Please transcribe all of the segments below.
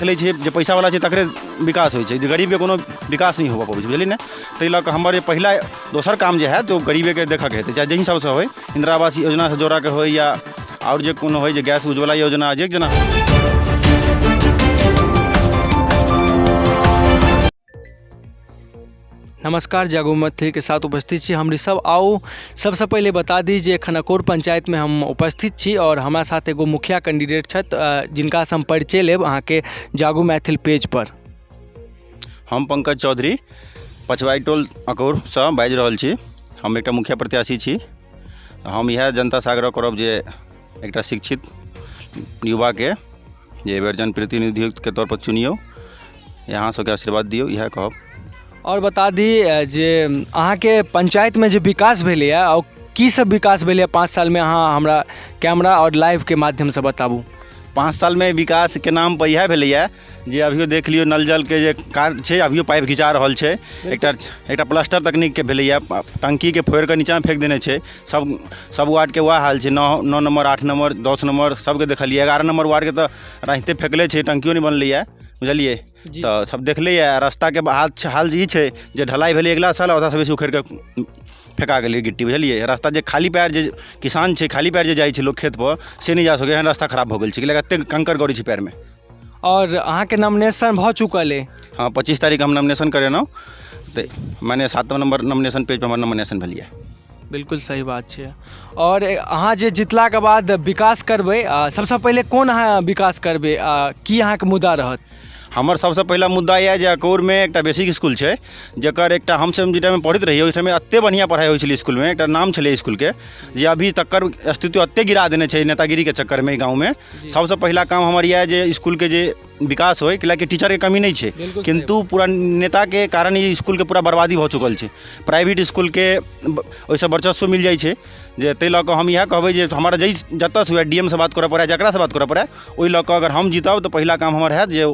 देख लै छै जे पैसावला छै तकरे विकास होइ छै, जे गरीबके कोनो विकास नहि होबऽ पबै छै, बुझलियै ने? ताहि लऽ कऽ हमर जे पहिला दोसर काम जे हैत, ओ गरीबेके देखऽके हेतै, चाहे जाहि हिसाबसँ होइ, इन्दिरा आवास योजनासँ जोड़ऽके होइ या आओर जे कोनो होइ, जे गैस उज्ज्वला योजना जे जेना। नमस्कार, जागो मैथिली के साथ उपस्थित छी हम ऋषभ। आउ सबसँ पहिले बता दी जे एखन अकौर पंचायतमे हम उपस्थित छी आओर हमरा साथ एगो मुखिया कैंडिडेट छथि, जिनकासँ हम परिचय लेब अहाँके जागो मैथिल पेज पर। हम पंकज चौधरी, पछवाइ टोल अकौरसँ बाजि रहल छी। हम एकटा मुखिया प्रत्याशी छी। हम इएह जनतासँ आग्रह करब जे एकटा शिक्षित युवाके जे एहिबेर जनप्रतिनिधिके तौरपर चुनियौ, अहाँ सबके आशीर्वाद दियौ, इएह कहब। आओर बता दी जे अहाँके पंचायतमे जे विकास भेलैए आओर की सब विकास भेलैए 5 सालमे, अहाँ हमरा कैमरा आओर लाइवके माध्यमसँ बताबू। 5 सालमे विकासके नामपर इएह भेलैए जे अभियो देख लियौ, नल जलके जे कार्य छै, अभियो पाइप घिचा रहल छै। एकटा एकटा प्लास्टर तकनीकके भेलैए, टङ्कीके फोड़िकऽ नीचाँमे फेक देने छै। सब सब वार्डके वएह हाल छै। 9 नम्बर, 8 नम्बर, 10 नम्बर सबके देखलियै। 11 नम्बर वार्डके तऽ एनाहिते फेकले छै, टङ्कियो नहि बनलैए, बुझलियै? तऽ सब देखलैए। रास्ताके हाल हाल ई छै जे ढलाइ भेलै अगिला साल, आधासँ बेसी उखड़िकऽ फेका गेलै गिट्टी, बुझलियै? रास्ता जे खाली पयर जे किसान छै, खाली पयर जे जाइ छै लोक खेतपर, से नहि जा सकैए, एहन रास्ता खराब भऽ गेल छै, एतेक कंकड़ गड़ै छै पयरमे। आओर अहाँके नॉमिनेशन भऽ चुकल अइ? हँ, 25 तारीख हम नॉमिनेशन करेलहुँ, तऽ मने 7 नम्बर नॉमिनेशन पेजपर हमर नॉमिनेशन भेल यऽ। बिल्कुल सही बात छै। आओर अहाँ जे जितलाके बाद विकास करबै, सबसँ पहिले कोन अहाँ विकास करबै, की अहाँके मुद्दा रहत? हमर सबसँ पहिला मुद्दा यऽ जे अकौरमे एकटा बेसिक इसकुल छै, जकर एकटा हमसब जे टाइममे पढ़ैत रहियै, ओहि टाइममे एतेक बढ़िआँ पढ़ाइ होइ छलै इसकुलमे, एकटा नाम छलै इसकुलके, जे अभी तकर अस्तित्व एतेक गिरा देने छै नेतागिरीके चक्करमे गाँवमे। सबसँ पहिला काम हमर इएह जे इसकुलके जे विकास होइ, कैलाकि टीचरके कमी नहि छै, किन्तु पूरा नेताके कारण ई इसकुलके पूरा बर्बादी भऽ चुकल छै। प्राइवेट इसकुलके ओहिसँ वर्चस्व मिल जाइ छै, जे ताहि लऽ कऽ हम इएह कहबै जे हमरा जाहि जतऽसँ हुए, डी एम सँ बात करऽ पड़ै, जकरासँ बात करऽ पड़ै, ओहि लऽ कऽ अगर हम जीतब तऽ पहिला काम हमर हैत जे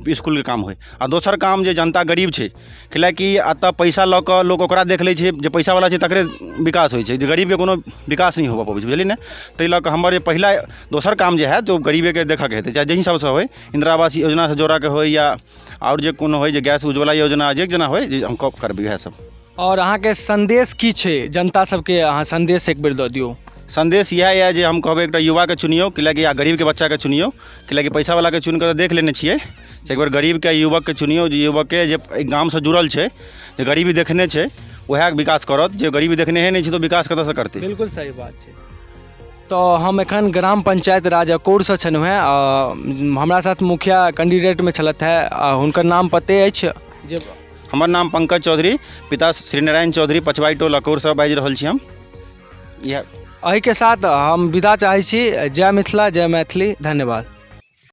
इसकुलके काम होइ। आओर दोसर काम जे जनता गरीब छै, कैलाकि एतऽ पैसा लऽ कऽ लोक ओकरा देख लै छै, जे पैसावला छै तकरे विकास होइ छै, जे गरीबके कोनो विकास नहि होबऽ पबै छै, बुझलियै ने? ताहि लऽ कऽ हमर जे पहिला दोसर काम जे हैत, ओ गरीबेके देखऽके हेतै, चाहे जाहि हिसाबसँ होइ, इन्दिरा आवास योजनासँ जोड़ऽके होइ या आओर जे कोनो होइ, जे गैस उज्ज्वला योजना जे जेना होइ, जे हम करबै इएह सब। आओर अहाँके सन्देश की छै जनता सबके? अहाँ सन्देश एक बेर दऽ दियौ। सन्देश इएह यऽ जे हम कहबै एकटा युवाके चुनियौ, कैलाकि आ गरीबके बच्चाके चुनियौ, कैलाकि पैसावलाके चुनिकऽ तऽ देख लेने छियै। एक बेर गरीबके, युवकके चुनियौ, जे युवकके जे एहि गामसँ जुड़ल छै, जे गरीबी देखने छै, उएह विकास करत। जे गरीबी देखनेहे नहि छै तऽ ओ विकास कतऽसँ करतै? बिल्कुल सही बात छै। तऽ हम एखन ग्राम पंचायत राज अकौरसँ छलहुँ हेँ। हमरा साथ मुखिया कैंडिडेटमे छलथि हेँ, हुनकर नाम पते अछि जे? हमर नाम पंकज चौधरी, पिता श्री नारायण चौधरी, पछवाइ टोल अकौरसँ बाजि रहल छी हम। इएह एहिके साथ हम विदा चाहै छी। जय मिथिला, जय मैथिली, धन्यवाद।